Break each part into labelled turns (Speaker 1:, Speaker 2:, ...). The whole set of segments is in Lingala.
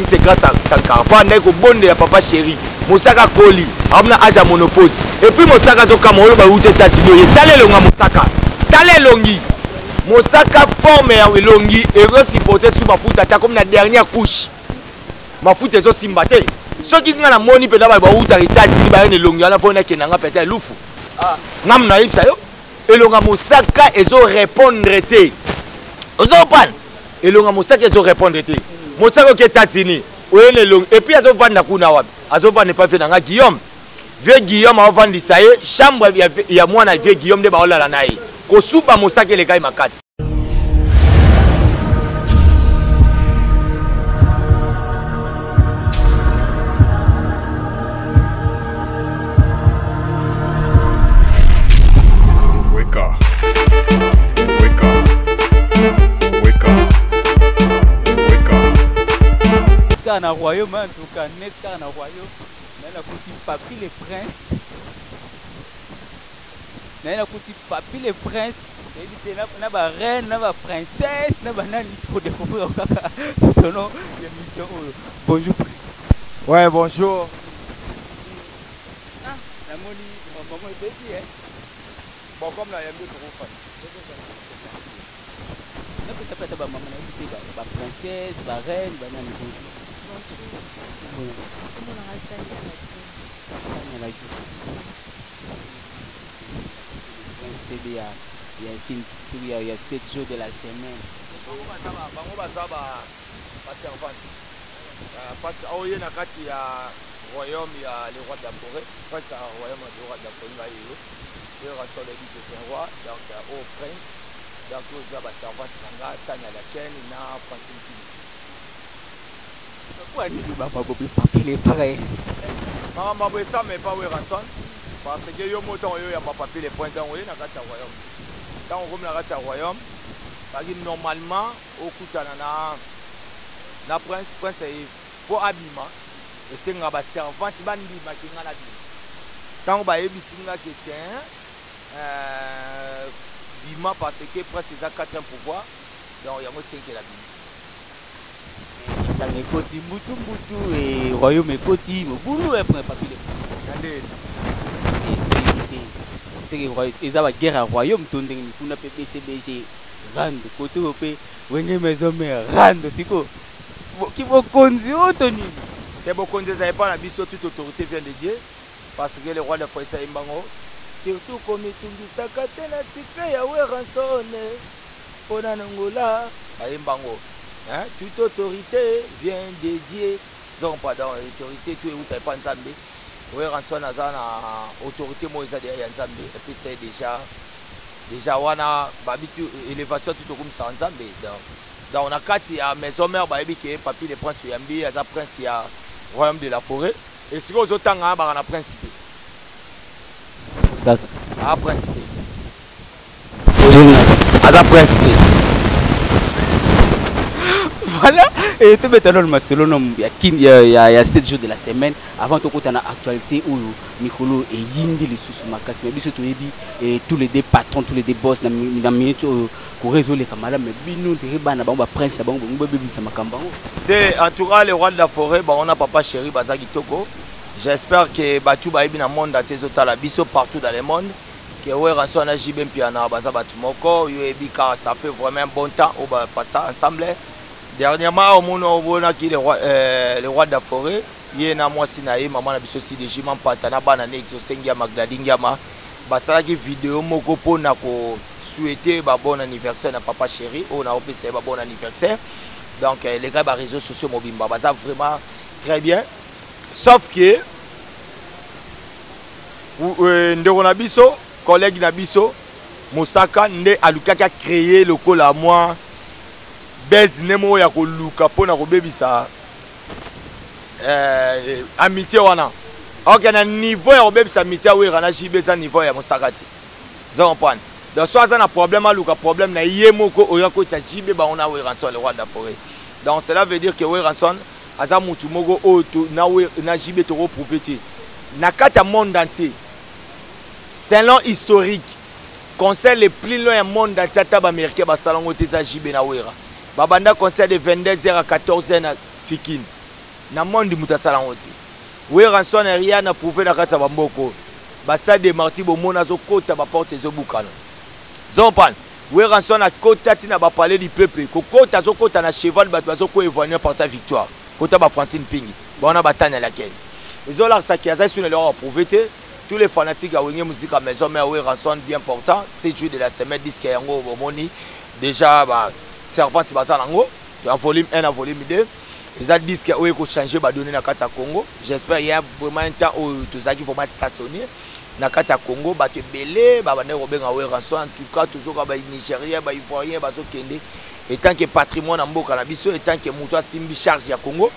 Speaker 1: c'est grâce à Sankara mpo andaki kobondela papa chéri. Mosaka akoli, akomi na age ya monopause. Et puis Mosaka azokamwa oyo bawuti Etats-Unis oye. Tala elongi ya Mosaka, tala elongi Mosaka, forme ya elongi ezosupporte su mafuta te, akomi na dernière couche, mafuta ezosimba te. Soki nga namoni mpenza bato bawutaka Etats-Unis baye na elongi wana, fo nakenda nga mpenza elufu. Ah. Nga nayebisa yo, elonga Mosaka ezo répondre te, ozopana elonga Mosaka ezo répondre te. Mosaka oke États-Unis, oye na elongi, et puis azovanda kuna wapi? Azovanda epai vieux na nga Guillaume. Vieux Guillaume aovandisa ye chambre ya mwana vieux Guillaume, nde baolala na ye kosuba. Mosaka elekai makasi.
Speaker 2: Wake up. Wake up. Wake up. Wake up.
Speaker 3: Kaka na royaume, en tout cas net kaka na royaume naye nakuti Papi le Prince, naye nakuti Papi le Prince. Nayebi te na bareine, na baprincesse, na banani, tokodécouvrir kaka tout au long ya émission oyo. Bonjour.
Speaker 1: Ouais, bonjour.
Speaker 3: Ah, namoni maman ebebi eh.
Speaker 1: Bon, comme nayambi, tokofanda.
Speaker 3: Napesa mpe ata bamama, nayebi te, baprincesse, bareine, banani. Bonjour.
Speaker 4: Bonjour. Kombo na ngai Tania Lajou.
Speaker 3: Tania Lajou. Prince CD ya Kin ya 7 jours de la semaine.
Speaker 1: Bango baza baservante, parce que aoye na kati ya royaume ya le roi de la forêt, prince ya royaume ya le roi de la forêt. Ngai yo oyo rasol ebi, c'est un roi, donc o prince. Donc oyo eza baservante na nga, Tania Laken na Francine Kini.
Speaker 3: Kwa nini bamabobi Papi le Prince?
Speaker 1: Makambo ya boye esama epa Werrason, parce que yo mo ntango oyo oyamba Papi le Prince, ntango oye na kati ya royaume, ntango okomi na kati ya royaume, baki normalement okutana na prince. Prince mpo abima, esengaka baservante bandimaki nga na bima. Ntango bayebisi nga ke te, bima, parce que prince eza quatrième pouvoir, donc yango esenkela bima.
Speaker 3: Esanga ekoti mbutu mbutu e royaume ekoti mobulu e point Papi le
Speaker 1: Na nde
Speaker 3: te seke eza baguerre ya royaume to ndenge nini kuna mpe BCBG rando kote oyo mpe Wenge Maison Mère rando sikoyo ki bokonzi oyo to nini?
Speaker 1: Te, bokonzi ezali epa na biso. Toute autorité vient de Dieu, parce que le roi de forêt ayimbango surtout komitungisaka te na succès ya Werrason mpona nongola ayimbango, hein? Toute autorité vient de Dieu. Donc pardon, autorité tout euta epa Nzambe. Werrason aza na autorité moko eza deya ya Nzambe, epesa ye déjà wana babi tu élévation, tu tokumisaka Nzambe. Donc na kati ya maison mère bayebi ke Papi le Prince oyambi aza prince ya royaume de la forêt. Et sikoyo ozotanga baka na prince te.
Speaker 3: Osaka.
Speaker 1: Aa, prince te, aza prince te.
Speaker 3: Voilà, et tobeta nano masolo no ya kin ya 7 jours de la semaine avant tokota na actualité oyo mikolo eyindi lisusu makasi. Mais biso toyebi tous les deux patrons, tous les deux boss na minute oyo courant ezoleka malamu, mais bino ndenge bana bango, baprince na bango, bongo bobebisa makambo yango.
Speaker 1: Te, en tout cas le roi de la forêt, bango na papa chéri baza kitoko. J'espère que bato bayebi na monde entier ezotala biso partout dans le monde ke Werrason na JB Mpiana baza bato moko. Oyo oyebi kaka, ça fait vraiment un bon temps oyo bapasa ensemble. Dernièrement omoni, omonaki le roi de la forêt, ye na mwasi na ye, mama na biso CDJ Mampata, na bana ne Exosengi ya Magladi Ngiama, basalaki video moko mpona kosouhaiter ba bon anniversaire na papa chéri oyo naopesa ye ba bon anniversaire. Donc les gars, baréseaux sociaux mobimba baza vraiment très bien, sauf que ndeko na biso, collègue na biso Mosaka nde alukaki acréer lokola mwa base nde moko ya koluka mpona kobebisa amitié wana. Ok, na niveau ya kobebisa amitié ya Wera na JB eza niveau ya Mosaka te, oza comprendre? Donc so aza na problème, aluka problème na ye moko oyo akotisa JB bango na Werrason, le roi de la forêt. Donc cela veut dire que Werrason aza mutu moko oyo na JB tokoprouve te na kati ya monde entier. Selon historique, concert le plus long ya monde entier, ata baaméricain basala yango te, eza JB na Wera. Babanda concert de 22 h à 14 h na Fikine. Na monde moto asala yango te. Werrason rien à prouver na kati ya bamboka oyo. Ba stade de martyr bomona azokota, baporte ezobukana. Zompan Werrason akota ntina ba palais du peuple, kokota azokota na cheval, bato bazoko évanouir parti ya victoire. Kota ba Francine Pingi bawana batanya laquelle ezolakisaki aza su na eloko aprouve te. Tous les fanatiques ya Wenge Musica Maison Mère, Werrason bien portant, 7 jours de la semaine, disque yango bomoni déjà, ba servante baza nango en volume 1 na volume 2. Eza disque oyo ekochange badonné na kati ya Congo. J'espère, ya vraiment un temps oyo tozalaki vraiment stationné na kati ya Congo, bato ebele babandaki kobenga Werrason. En tout cas tozoka banigérien, baivoirien bazokende etant que patrimoine na mboka na biso, etant que moto asimbi charge ya Congo,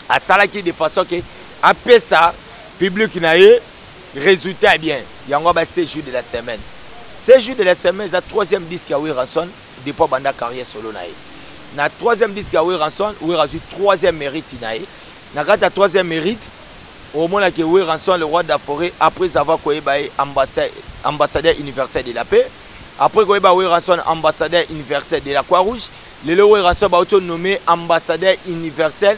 Speaker 1: asalaki de façon ke apesa public na ye résultat ya bien. Yango ba 7 jours de la semaine, 7 jours de la semaine eza troisième disque ya Werrason depuis abanda carrière solo na ye. Na troisième disque ya Werrason, Wera azwi troisième mérite na ye. Na kati ya troisième mérite, omonaki Werrason le roi de la forêt, après avoir koyeba ye ambassadeur universel de la paix, après koyeba Werrason ambassadeur universel de la Croix Rouge, lelo Werrason bauti nommé ambassadeur universel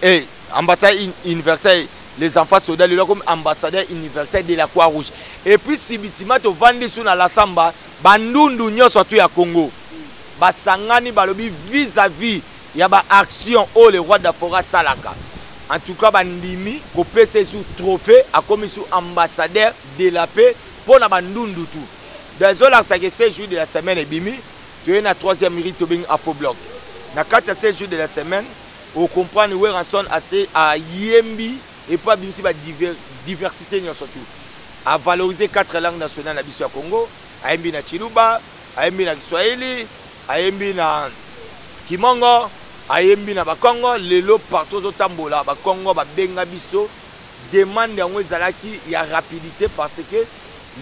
Speaker 1: et ambassadeur universel les enfants soldats, lelo comme ambassadeur universel de la Croix Rouge. Et puis sibitima tovandi su na la samba, bandundu nyonso tu ya Congo basangani, balobi vis-à-vis ya baaction oyo le roi de la forêt asalaka, en tout cas bandimi kopesa ye su trophée, akomi su ambassadeur de la paix mpo na bandundu tu. Donc ezolakisaka 7 jours de la semaine ebimi. Toye na troisième rite, tobengi afro bloc. Na kati ya 7 jours de la semaine, ocomprendre Werrason ase ayembi epo abimisi badiversité nyonso tu, avaloriser quatre langues nationales na biso ya Congo. Ayembi na Chiluba, ayembi na Kiswahili, ayembi na Kimongo, ayembi na Bakongo. Lelo partout ozotambola, Bakongo babenga biso. Demande yango ezalaki ya rapidité parce que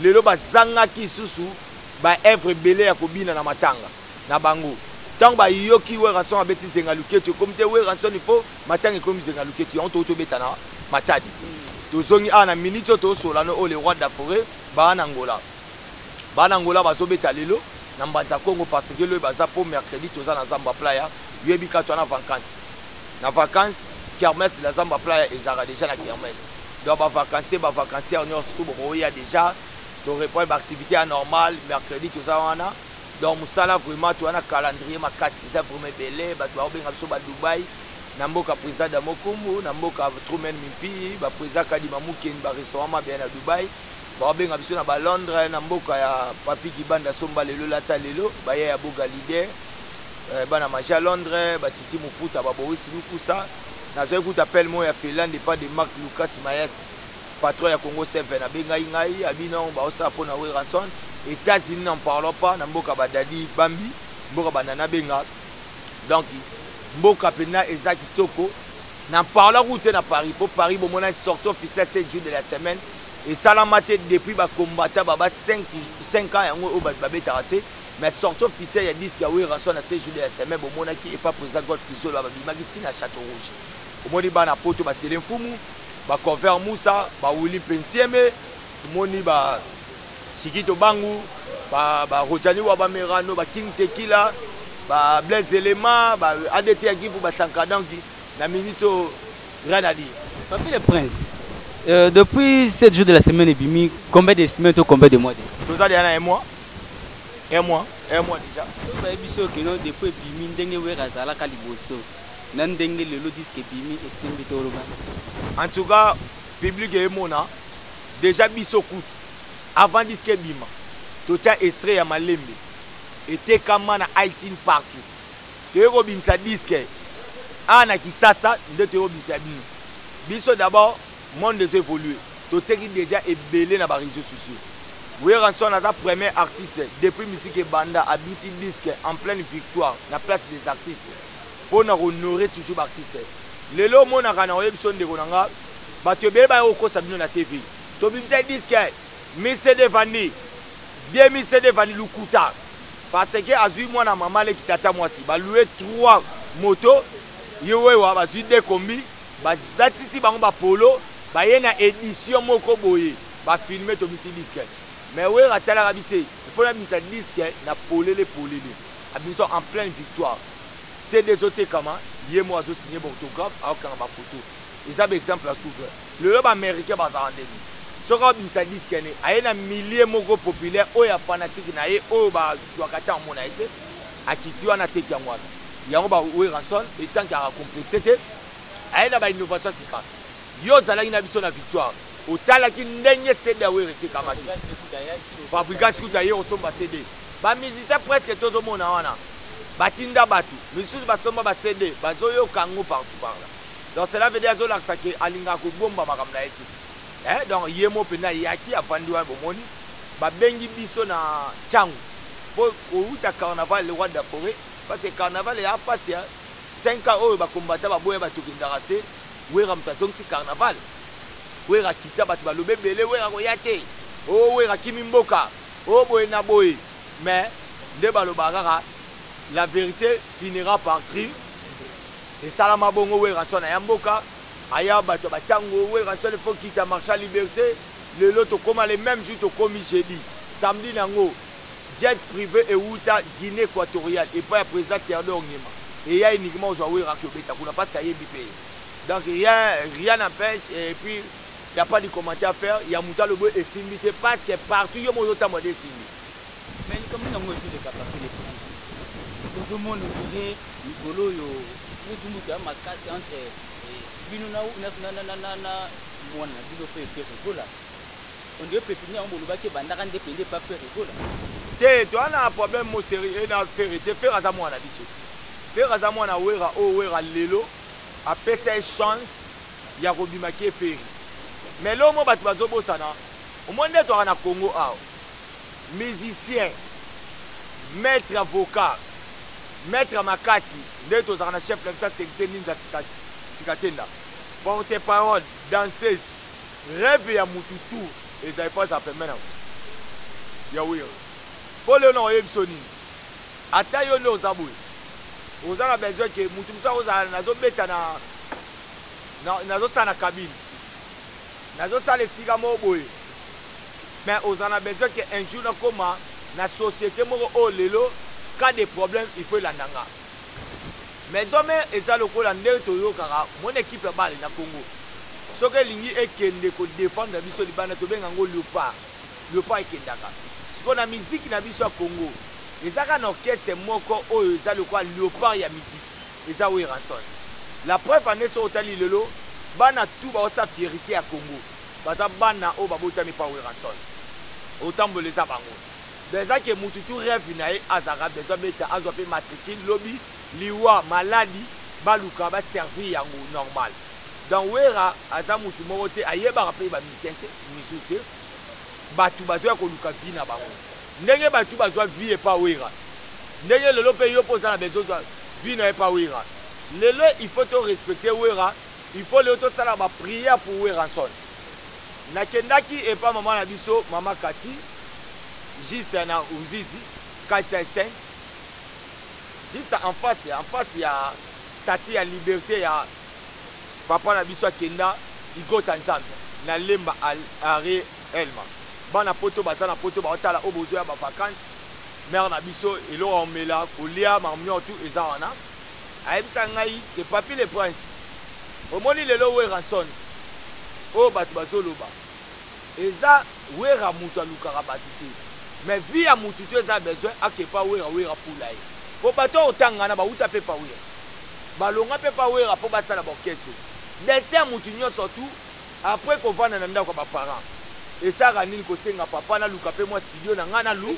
Speaker 1: lelo bazangaki lisusu baœuvre ebele ya kobina na matanga na bango. Ntango bayoki Werrason abeti Zenga Luketu, ekomi te Werrason, il faut matanga ekomi Zenga Luketu. Yango toki tobeta na Matadi, tozongi awa na minute oyo tozosola no oyo, le roi de la forêt baa na Ngola, baa na Ngola, bazobeta lelo na Mbanza Congo parce que loyo baza mpo mercredi toza na Zamba Playa. Yoyebi kaka toza na vacance, na vacance kermesse na Zamba Playa ezalaka déjà na kermesse. Donc bavacancier, bavacancière nyonso tu bokoya déjà, toreprendre baactivité ya normal. Mercredi toza wana. Donc mosala vraiment toza na calendrier makasi, eza vraiment ebele. Bato bakobenga biso badubai, na mboka président Damokumbu, na mboka Trumen Mimpi, baprésident Kadima Mukeni, barestaurant mabea na Dubai bakobenga biso, na balondres, na mboka ya Papi Kibanda, somba lelo lata lelo, baya ya Boga leader, bana maja Londres, batiti mofuta, baboris Lukusa. Nazwaki kuta appel moko ya Finlande epa de Mark Lucas Mayas, patron ya Congo 7, abengai ngai abino baosala mpona Werrason. États-Unis, n'en parlons pas, na mboka badadi bambi, mboka banana benga. Donc mboka mpena eza kitoko. N'en parlons kutu te na Paris, mpo Paris bomona sortie officielle 7 jours de la semaine esalama te depuis bakombata baba 5 ans. Yango oyo bato babetaka te, mais sortie officielle ya disque ya Werrason na 7 jours de la semaine bomonaki epa président Gold Kisolo, babimaki ntina Château Rouge. Omoni bana poto basele mfumu, baconver Musa, bawili mpensieme, omoni ba Shikito Bangu, barojani wa bamerano, baking Tekila, bablaise elema, ba ADT ya Givu, basanka. Donc na minute oyo, rien à dire.
Speaker 3: Papi le Prince, depuis 7 jours de la semaine ebimi, combien de semaines to combien de mois?
Speaker 1: Toza deja na un mois, un mois, un mois déjà.
Speaker 3: Bayebi so okeno depuis ebimi, ndenge Wera azalaka liboso na ndenge lelo disque ebimi, esimbi to oloba?
Speaker 1: En tout cas public eyemona déjà. Biso kutu avant disque ebima, totia extrait ya malembe, etekama na iTunes partout. Toyei kobimisa disque awa na Kisasa nde toyei kobimisa bino. Biso d'abord, monde ezo évolue, totiaki déjà ebele na baréseaux sociaux. Werrason aza premier artiste depuis musique ebanda abimisi disque en pleine victoire na place des artistes, mpo na kohonorer toujours baartiste. Lelo omonaka na oyebi so ndeko na nga, bato ebele baya kokosa bino na TV, tobimisa disque 1000 CD vandi, 2000 CD vandi. Lukuta, parce que azwi mwana mama aleki tata mwasi, balue 3 moto, ye wewa bazwi 2 kombi, balatisi bango bapolo, baye na édition moko boye, bafilme tobimisi disque. Mais Wera atalaka bi te, ifo nabimisa disque na polele polele. Abimisa en pleine victoire, CD ezotekama. Ye moko azo signer ba autographe, akokanga ba photo. Eza ba exemple ya suivre. Lelo ba américain bazalaka ndenge soki abimisa disque ne aye na milieu moko populaire oyo ya fanatique na ye oyo bazwaka ntango mona ye te, akiti wana, ateki yango wana. Yango ba Werrason etanke aka complexe te, aye na ba innovation sika. Yo ozalaki na biso na Victoire, otalaki ndenge CD ya Wera etekamaki. Fabrigas kuta ye osomba CD. Ba musicien presque tozomona wana batinda bato misusu basomba ba CD, bazoyoka yango partout par là. Donc cela veut dire azolakisa ke alingaka kobomba makambo na ye ti, eh, donc ye mo mpenza ayaki avandi wana. Bomoni babengi biso na Ntango mpo kouta carnaval, le roi de la forêt, parce que carnaval eya mpasi ya 5 ans oyo bakombata baboya bato okendaka te. Wera moto azongisi carnaval. Wera kita, bato baloba ebele, Wera koya te, o Wera kimi mboka, o boye na boye. Mais nde balobaka kaka, la vérité finira par cri. Esalama bongo. Werrason aya mboka, aya bato ya batango, Werrason faut kita marché liberté. Lelo tokóma le même jour, tokomi jeudi, samedi nango jet privé euta Guinée équatoriale epai ya président Théodore Ngema eya uniquement ozwa Wera aki obeta kuna, parce que ayebi mpe ye. Donc rien, rien n'empêche. Et puis y a pas de commentaire à faire ya moto alobi esimbi te, parce que partout yo moko ozotambola nde esimbi.
Speaker 3: Mais likambo nini yango ezoleka? Papi le Prince, tozomona ondire mikolo oyo mutu ya makasi entre bino na mwana na bino mpe Ferre Gola. Ondire pépinière yango bolobaki ebandaka nde pende epa Ferre Gola.
Speaker 1: Te, toza na problème mo sérieux na Ferre te. Ferre aza mwana na biso, Ferre aza mwana Wera. Oyo Wera lelo apesa ye chance ya kobimaki ye Ferre. Mais lelo mo bato bazobosana, omoni nde toaka na Congo awa, musicien, maître avocat, maître makasi nde tozalaka na chef na biso ya sécurité Ninja Sikatenda, porte parole, danseuse. Rêve ya mutu tu ezali mpo azala pembeni ya Wera. Mpo lelo na oyebi biso nini, ata yo nde oza boye, oza na besoin ke mutu mosusu akozala nazobeta na nazosala na cabine, nazosala esika moko boye, mais oza na besoin ke un jour nakoma na société moko oyo lelo cas de problème il faut elanda nga. Maison mère eza lokola ndenge toyokaka mona équipe ya bale na Congo, soki elingi ekende kodefendre biso libanda, tobenga yango léopard. Léopard ekendaka. Sikoyo na miziki na biso ya Congo, eza kaka na orchestre moko oyo eza lokola léopard ya miziki, eza Werrason. La preuve ane, soki otali lelo, bana tu baosala fierité ya Congo baza bana oyo babotami pa Werrason. Otambola, eza bango. Donc eza ke mutu tu rêve na ye azalaka besoin beta, azwa mpe matricule, lobi liwa, maladi, baluka baservir yango normal. Donc Wera aza mutu moko te ayebaka mpe bamusicien te misu te. Bato bazoya koluka vie na bango ndenge bato bazwa vie epa Wera, ndenge lelo mpe yo mpo oza na besoin ozwa vie na epa Wera. Lelo il faut to respecter Wera, il faut lelo tosala baprière pour Werrason. Nakendaki epa mama na biso, mama Kati, juste na Uzizi 405, juste en face ya statue ya liberté ya papa na biso akenda igota Nzambe na Lemba are Elma. Bana poto baza na poto baotala oyo bozoya bavacance, mare na biso, eloko ya komela, kolia, makambo nyonso tu eza wana. Ayebisa ngai ke Papi le Prince, omoni lelo Werrason oyo bato bazoloba, eza Wera moto alukaka bato te, mais vie ya motu to eza besoin akepa Wera. Wera fula ye mpo bato oyo otangana bauta mpe pa Wera, balonga mpe pa Wera mpo basala baorchestre. Destin ya motu nyonso tu après kovanda na ndako ya baparent esalaka nini? Kosenga papa naluka mpe mwa studio na ngai nalu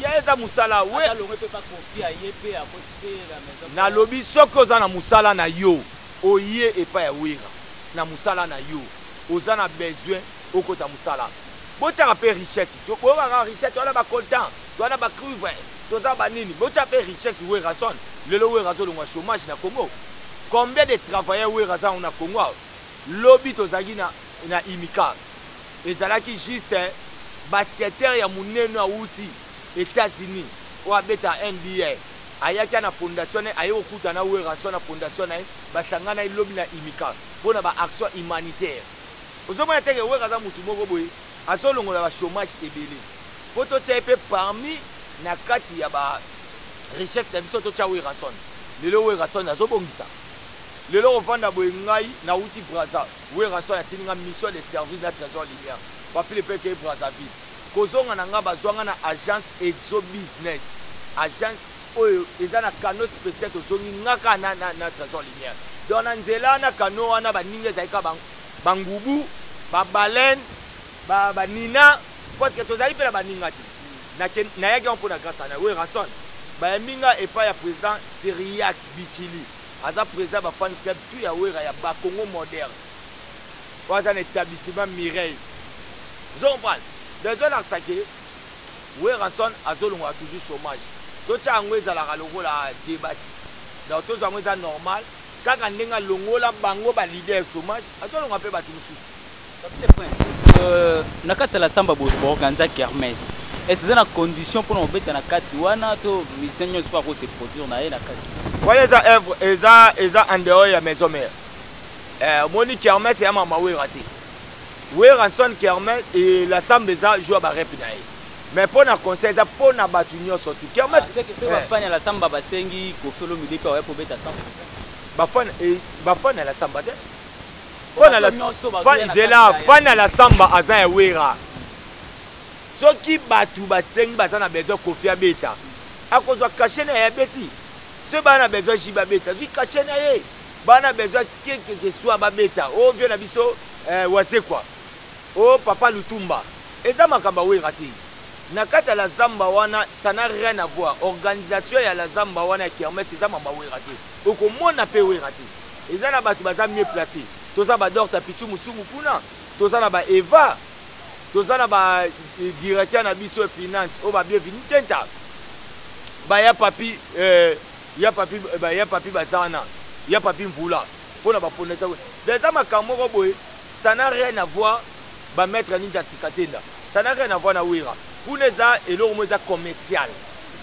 Speaker 1: ya eza mosala. We nalobi, soki oza na mosala na yo, oye epai ya Wera na mosala na yo, oza na besoin okota mosala, botiaka mpe richesse. Boyokaka richesse, toza na bacoltan, toza na bacuivre, toza banini, botia mpe richesse. Werrason lelo, Wera azolongwa chômage na Congo. Combien de travailleurs Wera aza yango na Congo awa? Lobi tozalaki na Imika, ezalaki juste basketteur ya monene awuti États-Unis oyo abeta NBA, ayaki na fondation na ye, aye kokuta na Werrason na fondation na ye, basangana ye lobi na Imika mpona baaction humanitaire. Ozomona teke Wera aza motu moko boye azolongola bachômage ebele, mpo totia ye mpe parmi na kati ya ba Richesse na biso totya Werrason. Lelo Werrason azobongisa. Lelo kovanda boye ngai nauti Brazza, Werrason atindi nga mission de service na Tresor Lumière. Papy le Peke Brazzaville. Kozonga na nga bazwa nga na agence Exo Business. Agence oyo eza na canot spécial tozongi nga kaka na, na, na Tresor Lumière. Donc na nzela na canot wana baninga ezali kaka bangubu, ba baleine, ba, ba nina parce que tozali mpe na baninga te. Nayaki yango mpo na grâce na Werrason. Bayambi nga epai ya président Syriac Bichili. Aza président ba fan club tout ya Werra ya Bakongo moderne. Oyo aza na établissement Mireille. Ozo comprendre? Donc ezolakisa ke Werrason azolongola toujours chômage. Totya yango ezalaka lokola débat. Donc tozwa yango eza normal. Kaka ndenge alongola bango ba leader chômage, azolongola mpe bato mosusu.
Speaker 3: Papy le Prince, na kati ya la samba boorganiza kermesse. Est-ce eza na condition mpona kobeta na kati wana to musicien nyonso mpo akose produire na ye na kati?
Speaker 1: Wana eza œuvre, eza en dehors ya maison mère. Omoni kermesse ya mama Wera te. Werrason kermesse et la samba eza jour ba rep na ye. Mais mpo na concert eza mpo na bato nyonso tu. Kermesse,
Speaker 3: Ah, c'est que soki bafani ya la samba basengi Koffi Olomide mpe akoya kobeta samba.
Speaker 1: Bafani ya la samba te. Zela, fani ya la samba aza ya Wera. Soki bato basengi baza na besoin Koffi abeta, akozwa cachet na ye abeti. Soki baa na besoin JB abeta, azwi cachet na ye. Baa na besoin quelque que soit babeta. O vieux na biso Wazekwa, o papa Lutumba, eza makambo ya Wera te. Na kati ya la zamba wana, ça n'a rien à voir. Organisation ya la zamba wana ya kermesse eza makambo ya Wera te. Okomona mpe Wera te. Eza na bato baza mieux placé. Toza ba Dorta Pichu Musungu kuna, toza na ba Eva, toza na ba directeur na biso ya finance oyo ba bienvenu tenta. Ba ya papi, ya papi, ba ya papi baza wana, ya papi Mvula pona ba fondation. Eza makambo moko boye, ça n'a rien à voir ba maître ninja Sikatenda. Ça n'a rien à voir na Wera. Kuna eza eloko moko eza commercial.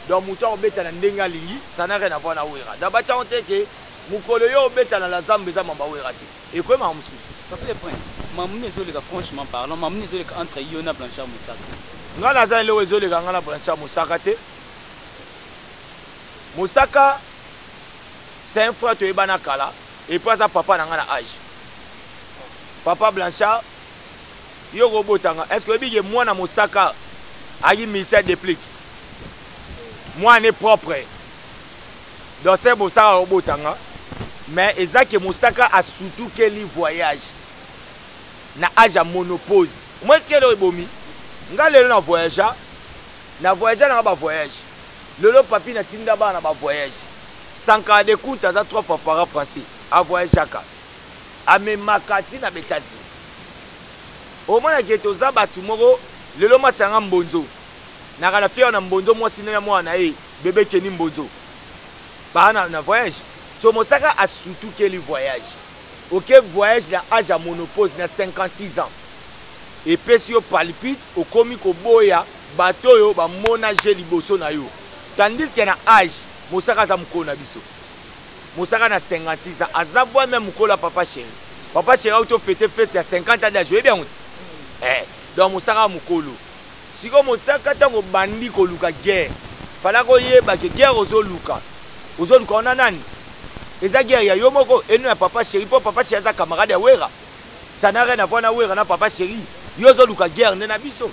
Speaker 1: Donc moto akobeta na ndenge alingi, ça n'a rien à voir na Wera. Donc batia ngo te ke mokolo yo obeta na la zamba eza mamba Wera te. Ekoyemaka mosusu.
Speaker 3: Papy le Prince, mamuni ezoleka franchement parlant, mamuni ezoleka entre yo na Blanchard Mosaka.
Speaker 1: Nga naza eloko ezoleka nga na Blanchard Mosaka te. Mosaka c'est un frère toyebana kala et puis aza papa na nga na âge. Papa Blanchard yo kobotanga, est-ce que oyebi ke mwana Mosaka ayaki ministère déplique? Mwana est propre. Donc c'est Mosaka obotanga, mais eza ke Mosaka asutukeli voyage na âge ya monopause. Moi est-ce que lelo ebomi? Nga lelo na voyagea, na voyagea na ba voyage. Lelo papi na tinda bana ba voyage. Sankara de Kunta aza 3 fois para français, a voyageaka. Amemaka ti na États-Unis. Omona ke toza batu moko lelo mwasi yanga mbonzo. Nakala fier na mbonzo mwasi na mwana na ye bébé Kenny mbonzo. Ba na voyage. So Mosaka a surtout quel voyage. OK voyage na âge à monopause na 56 ans. Et pesi yo palpite okomi koboya bato oyo ba mona je liboso na yo. Tandis que na âge Mosaka aza mukolo na biso. Mosaka na 56 ans aza voix même mukolo ya papa chéri. Papa chéri auto fêter fête ya 50 ans d'âge oyebi yango te. Donc Mosaka mukolo. Siko Mosaka tango bandi koluka guerre, fallait koyeba ke guerre ozoluka. Ozoluka ona nani? Eza guerre ya yo moko eno ya papa chéri po papa chéri aza camarade ya Wera. Ça n'a rien à voir na Wera na papa chéri. Yo ozoluka guerre nde na biso.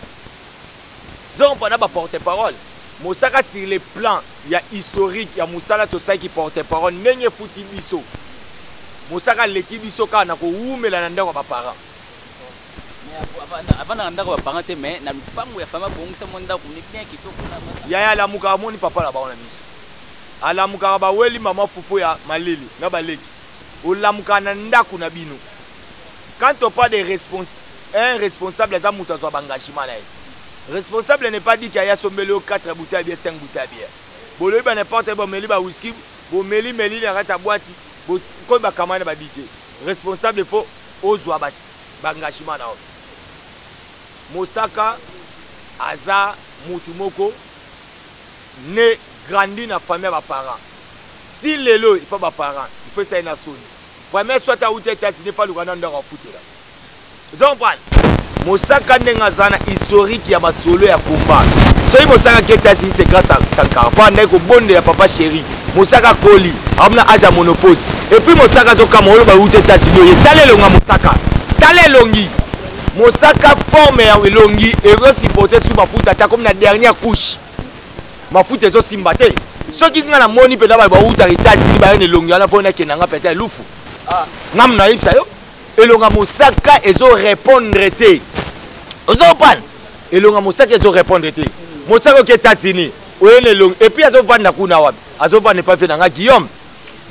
Speaker 1: Zongo mpona ba porte-parole. Mosaka sur le plan ya historique ya mosala tosalaki porte-parole ndenge efuti biso. Mosaka aleki biso kaka na kowumela na ndako ya ba parents.
Speaker 3: Avanda na ndako ya ba parents te, mais na lupango ya famille abongisa mwa ndako ne bien kitoko na bana.
Speaker 1: Yaya alamukaka amoni papa na bango na miso. Alamukaka baweli mama fufu ya malili na baleki. Olamukaka na ndako na bino. Quand on parle de un responsable aza moto azwa ba engagement na ye. Responsable n'est pas dit qu'il y a sombeli yo 4 bouteilles bien 5 bouteilles bien. Bolobi ba n'importe quoi, bomeli ba whisky, bomeli meli na kati ya boîte, bo koyi ba kamana ba DJ. Responsable faut ozwa ba engagement na yo. Mosaka aza mutu moko né grandi na famille ya ba parents. Ti lelo il faut ba parents, il faut essayer na soni. Premier soit auti États-Unis pa luka na ndako afutela. Vous comprenez? Mosaka ndenge aza na historique ya masolo ya combat. Soki Mosaka ke États-Unis, c'est grâce à Sankara. Po andaki kobondela papa chéri. Mosaka akoli, akomi na âge ya monopause. Et puis Mosaka azokamwa oyo bauti États-Unis oye. Tala elongi ya Mosaka. Tala elongi. Mosaka forme ya elongi ezosupporte sous mafuta ata komi na dernière couche. Mafuta ezosimba te. Soki nga namoni mpenza bato bautaka États-Unis baye na elongi wana fo nakenda nga mpenza elufu. Ah. Nga nayebisa yo elonga mosaka ezo répondre te. Ozo comprendre? Elonga mosaka ezo répondre te. Mosaka oke États-Unis oye na elongi et puis azovanda kuna wapi? Azovanda epai vie na nga Guillaume.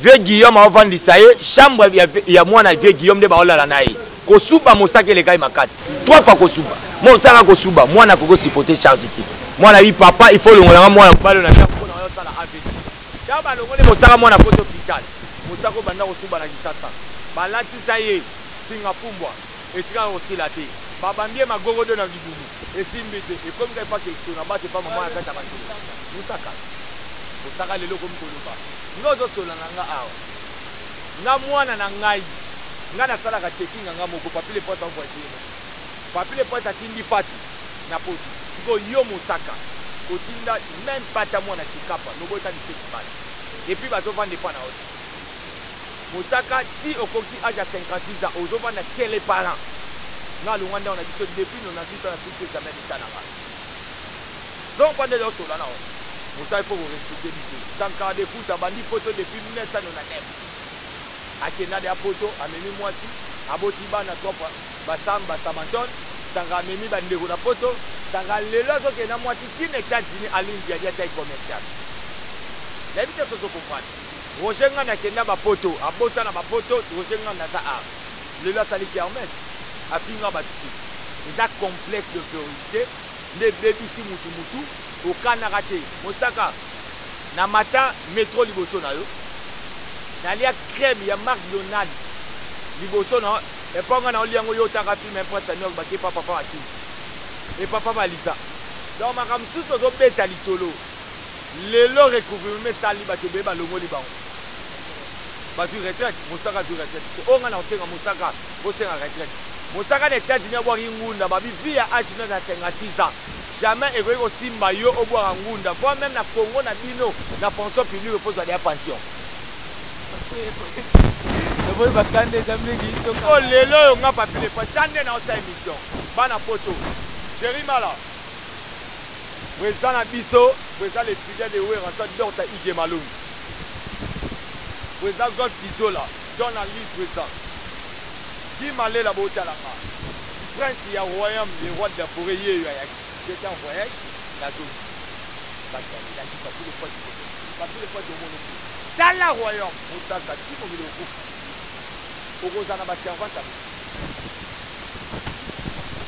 Speaker 1: Vieux Guillaume aovandisa ye chambre ya, ya mwana vieux Guillaume nde baolala na ye. Kosuba mosaka elekai makasi. Trois fois kosuba. Mosaka kosuba mwana akoki supporter charge te. Mwana yi papa il faut longola nga mwana mobali na ndako na osala AVC. Ntango balongoli mosaka mwana koti hôpital. Mosaka obanda kosuba na kisasa. Balatisa ye singa pumbwa etikala kosila te. Babambi ye magogodo na libumu esimbi te. Ekomi kaka epa kesona basi epa mama na kati ya bato. Mosaka. Mosaka lelo okomi koloba. Nga ozosola na nga awa. Nga mwana na ngai. Nga nasalaka checking nga moko Papi le Prince envoyage ye. Papi le Prince atindi Fatu na poto. Sikoyo yo Mosaka otinda meme pas ata mwana Tshikapa nobota liseki bana. Et puis bazovanda epa na yo te. Mosaka ti okokisi age ya 56 ans ozovanda chez les parents. Nga alongwa ndako na biso depuis 98 ans nasilisi examen d'etat na nga. Donc pa nde osola na yo. Mosaka il faut ko respecter biso. Sankara de Kunta abandi poto depuis 1999. Akenda deya poto amemi mwasi aboti bana 3 fois basam basamanton. Sankara amemi bandeko na poto. Sankara lelo azokende na mwasi ti na États-Unis aline diadi ya taille commerciale. Nayebi te soki ozo comprendre. Roger Nganda akenda ba poto, abota na ba poto, Roger Nganda aza awa. Lelo asali kermesse, afinga bato te. Eza complexe d'autorité nde ebebisi mutu mutu, okanaka te. Mosaka, na mata metro liboso na yo, nalia crème ya McDonald's liboso na yo, epo nga naolia yango yo otaka film Prince ya New York batie pa papa Makini et papa Balisa. Donc makambo mosusu ozobeta lisolo. Lelo recouvrement esali bato ebele balongoli bango. Bazwi retraite, Mosaka azwi retraite te. Oyo nga nakosenga Mosaka, bosenga retraite. Mosaka na États-Unis abwaki ngunda, babi vie ya age no na 56 ans. Jamais ekoki kosimba yo obwaka ngunda. Voire même na Congo na bino na fonction publique faut ozwa deya pension.
Speaker 3: Namoni bakanda eza mingi.
Speaker 1: Oh lelo oyo nga Papi le Prince, nde na osala émission. Bana poto. Jerry Mala. Président na biso, président le fidèle de Werrason, Dr Ige Malongi. Président Golf Kizola, Don Ali président. Guy Malela botalanga. Prince ya royaume, le roi de la forêt ye yo ayaki. J'étais en voyage, na zone. Bato balelaki Papi le Prince. Papi le Prince omoni te. Tala royaume, mosaka ti mokili okufa. Okozala na ba servante ya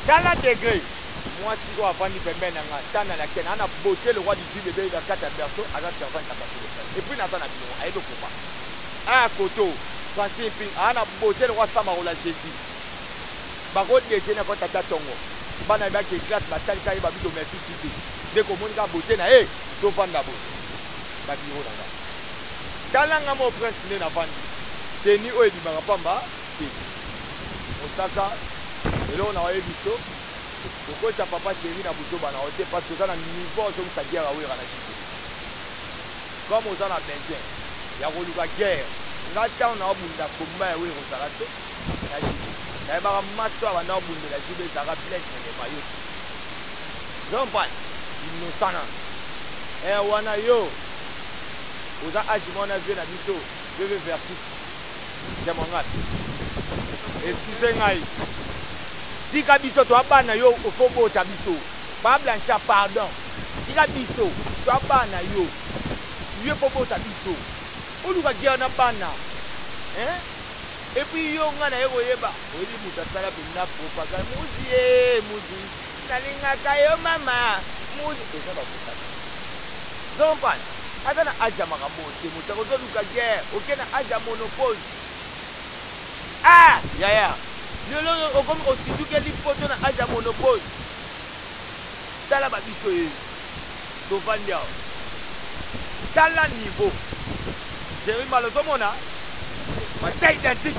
Speaker 1: Tala degré. Mwasi oyo avandi pembeni na nga tana na ken ana beauté le roi du 18 bebe na kati ya berceau aza servante ya Papi le et puis naza na bureau ayebi okoma aya koto Francine Ping ana beauté le roi Samarola Jésus bako déjeuner ko tata tongo bana bake classe batali ka ye babi to merci tite nde komoni ka beauté na ye tovanda boye ba bureau na nga tala nga mo prince nde navandi teni oyo ebimaka pamba te mosaka eloko na oyebi so okotisa papa chéri na buzoba na yo te parce que oza na niveau ozongisa guerre awera na JB comme oza na besoin ya koluka guerre nga ntango na obunda komba ya wera ozala te na JB nayebaka maso ya banda obundela JB ezalaka Blaise Melema yo te zompane innocent na eh wana yo oza age mwana vie na biso vv verkis Kiamwangana excuse ngai tika biso toa bana yo ofo bota biso pa Blanchard pardon tika biso toa bana yo yo fo bota biso oluka guerre na bana hein et puis yo nga naye koyeba oyebi moto asala mpenza propagande muzi ye muzi nalingaka yo mama muzi eza bakosaka zompana aza na age ya makambo te mosaka ozoluka guerre oke na age ya monopause ah yaya lelo okomi ositukeli poto na age ya monopause tala babiso ye tovandi awa tala niveau Jerry Malo ozomona bata identique.